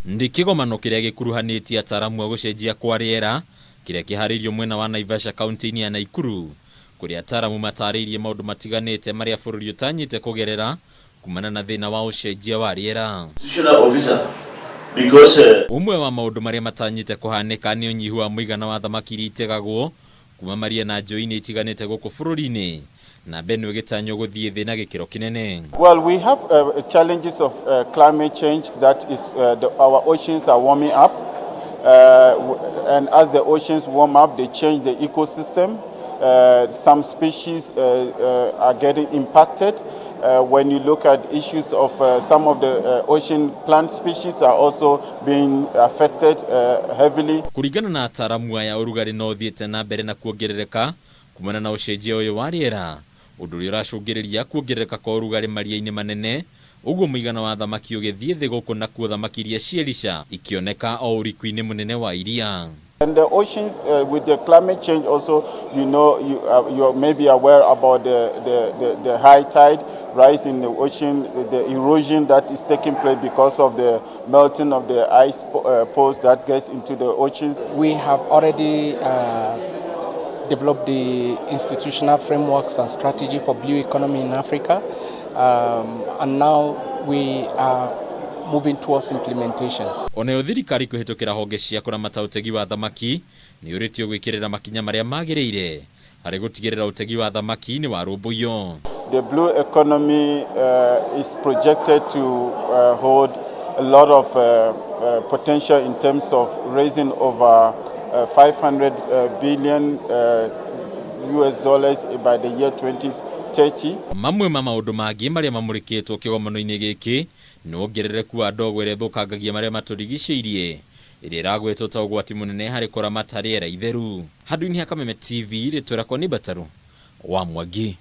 Ndĩ kĩgomano kĩrĩa gĩkuruhanĩtie ataaramu a gũcenjia kwa rĩera kĩrĩa kĩharĩirio mwena wa Naivasha kaunti-inĩ ya Naikuru, kũrĩa ataaramu matarĩirie maũndũ matiganĩte marĩa bũrũri ũtanyĩte kũgerera kumana na thĩna wa ũcenjia wa rĩera. Ũmwe wa maũndũ marĩa matanyĩte kũhanĩka nĩ ũnyihu wa mũigana wa thamaki iria itegagwo kuma maria na njũĩ-inĩ itiganĩte gũkũ bũrũri-inĩ, namba ĩno ĩgĩtanywo gũthiĩ thĩ na gĩkĩro kĩnene. Well, we have challenges of climate change, that is, our oceans are warming up. And as the oceans warm up, they change the ecosystem. Some species are getting impacted. When you look at issues of some of the ocean plant species are also being affected heavily. Kũringana na ataaramu aya, ũrugarĩ no ũthiĩte na mbere na kuongerereka kumana na ũcenjia ũyũ wa rĩera, ũndũ ũrĩa ũracũngĩrĩria kuongerereka kwa ũrugarĩ maria-inĩ manene, ũguo mũigana wa thamaki ũgĩthiĩ thĩ gũkũ nakuo thamaki iria cierica ikĩoneka o ũriku-inĩ mũnene wa iria. And the oceans, with the climate change also, you may be aware about the high tide rise in the ocean, the erosion that is taking place because of the melting of the ice poles that gets into the oceans. We have already developed the institutional frameworks and strategy for blue economy in Africa, and now we are moving towards implementation. Onayo thirikari kũhĩtũkĩra honge cia kũramata ũtegi wa thamaki nĩ ũrĩtio gwĩkĩrĩra makinya marĩa magĩrĩire harĩ gũtigĩrĩra ũtegi wa thamaki nĩ warũmbũiyo. The blue economy is projected to hold a lot of potential in terms of raising over 500 billion US dollars by the year 2030. Mamwe ma maũndũ mangĩ marĩa mamũrĩkĩtwo kĩgomano-inĩ gĩkĩ nĩ wongerereku wa ndogo ĩrĩa ĩthũkangagia marĩa matũrigicĩirie, ĩrĩa ĩragwetwo ta ũgwati mũnene harĩ kũramata rĩera itheru. Handũ-inĩ ha Kameme TV, rĩtwa rĩakwa nĩ Mbataru wa Mwangi.